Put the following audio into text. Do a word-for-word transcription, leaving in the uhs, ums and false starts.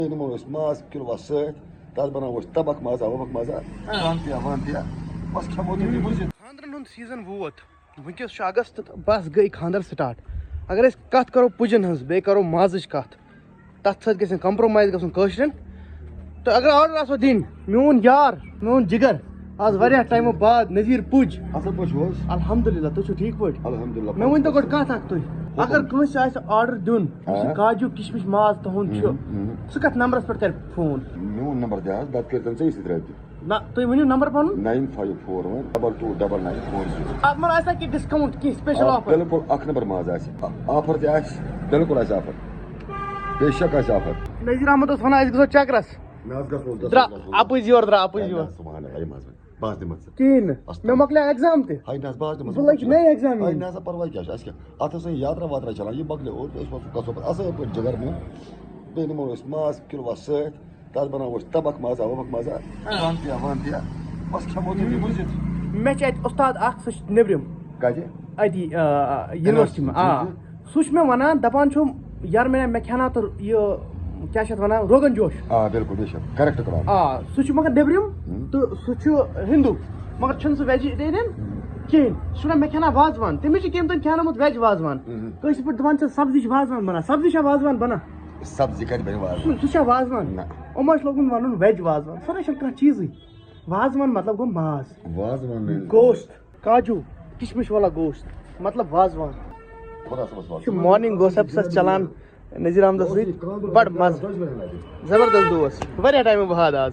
بیٚیہِ نِمو أسۍ ماز کِلوَس سۭتۍ، تَتھ بَناوو أسۍ تَبَکھ مازا وَبَکھ مازا، وانتیا وانتیا، بَس کھٮ۪مو تُہۍ یہِ بُزِتھ۔ خانٛدرَن ہُنٛد سیٖزن ووت، وٕنکیٚس چھُ اَگست تہٕ بَس گٔے خانٛدر سٹارٹ۔ اگر أسۍ کَتھ کَرو پُجَن ہٕنٛز، بیٚیہِ کَرو مازٕچ کَتھ، تَتھ سۭتۍ گژھِ نہٕ کمپرومایز گژھُن کٲشرٮ۪ن۔ تہٕ اگر آرڈر آسو دِنۍ، میون یار، میون جِگر، آز واریاہ ٹایمہٕ بعد نذیٖر پُج۔ اَصٕل پٲٹھۍ چھِو حظ؟ الحمدللہ، تُہۍ چھِو ٹھیٖک پٲٹھۍ؟ الحمدللہ، مےٚ ؤنۍ تو گۄڈٕ کَتھ اَکھ تُہۍ، اگر کٲنٛسہِ آسہِ آرڈر دیُن، یُس یہِ آ۔ کاجوٗ کِشمِش ماز تُہُنٛد چھُ، ہُم، ہُم۔ سُہ کَتھ نمبرَس پٮ۪ٹھ کَرِ فون؟ میون نمبر دِ حظ، نَتہٕ کٔرۍتَن ژےٚ سۭتۍ رٲبطہٕ۔ نہ، تُہۍ ؤنِو نمبر پَنُن۔ Nine five four one double two double nine four zero۔ اَتھ منٛز آسہِ نہ کینٛہہ ڈِسکاوُنٛٹ، کینٛہہ سپیشل آ، آفر؟ بِلکُل اَکھ نمبر ماز آسہِ۔ آ، آفر تہِ آسہِ، بِلکُل آسہِ آفر۔ بے شک آسہِ آفر۔ نذیٖر احمد اوس وَنان، أسۍ گژھو چکرس۔ نہ حظ، گژھو، گژھو، درٛا-، گژھو۔ اَپٲرۍ یور درٛاو، اَپٲرۍ ہے، یور۔ نہ، سبحان اللہ، یہِ ماز وۄنۍ۔ بہٕ حظ دِمہٕ ژٕ۔ کِہیٖنۍ نہٕ۔ اَصٕل۔ مےٚ مۄکلیو ایگزام تہِ۔ ہے، نہ حظ، بہٕ حظ دِمہٕ ژٕ۔ بہٕ لٔگۍ نَیہِ ایگزام ہے، یِنۍ۔ نہ سا، پرواے کیٛاہ چھُ؟ اَسہِ کیٛاہ؟ اَتھ ٲس وۄنۍ یاترا واترا چلان، یہِ مۄکلیو۔ أسۍ وَسو گژھو پَتہٕ اَصٕل پٲٹھۍ جِگر میون۔ بیٚیہِ نِمو أسۍ ماز کِلوَس سۭتۍ، تَتھ بَناوو أسۍ تَبَکھ مازا وَبَکھ مازا، وانتیا وانتیا، بَس کھٮ۪مو تُہۍ یہِ بُزِتھ۔ مےٚ چھِ اَتہِ اُستاد اَکھ، سُہ چھُ نیٚبرِم۔ کَتہِ؟ اَتی، آ، یونیورسٹی منٛز، آ۔ یونیورسٹی؟ سُہ چھُ مےٚ وَنان، دَپان چھُ، یارٕ میٛانہِ، مےٚ کھٮ۪ناو تہٕ یہِ، کیٛاہ چھِ اَتھ وَنان، روغن جوش۔ آ، بِلکُل، بے شک، کریکٹ کَتھ۔ آ، سُہ چھُ مگر نیٚبرِم ہُم۔ تہٕ سُہ چھُ ہِندوٗ، مگر چھُنہٕ سُہ ویجیٹیرین ہُم۔ کِہیٖنۍ۔ سُہ چھُ وَنان، مےٚ کھٮ۪ناو وازوان، تٔمِس چھِ کٔمۍ تام کھٮ۪نومُت ویج وازوان۔ ہُم۔ کٲشِر پٲٹھۍ دَپان چھِ، سبزی چھِ وازوان بَنان، سبزی چھا وازوان بَنان؟ سبزی کَتہِ بَنہِ وازوان؟ سُہ، سُہ چھا وازوان؟ نہ۔ یِمو چھُ لوگمُت وَنُن ویج وازوان، سُہ نہ چھُنہٕ کانٛہہ چیٖزٕے۔ وازوان مطلب گوٚو ماز۔ وازوان میٖنٕز گوشت۔ کاجو، کشمش والا گوشت، مطلب وازوان۔ خۄدا صٲبَس وازوان۔ چھُ مارننگ گوسپ سَس چلان نذیر احمدس سۭتۍ، بڑٕ مزٕ۔ زبردست دوس، واریاہ ٹایمہٕ بعد آز۔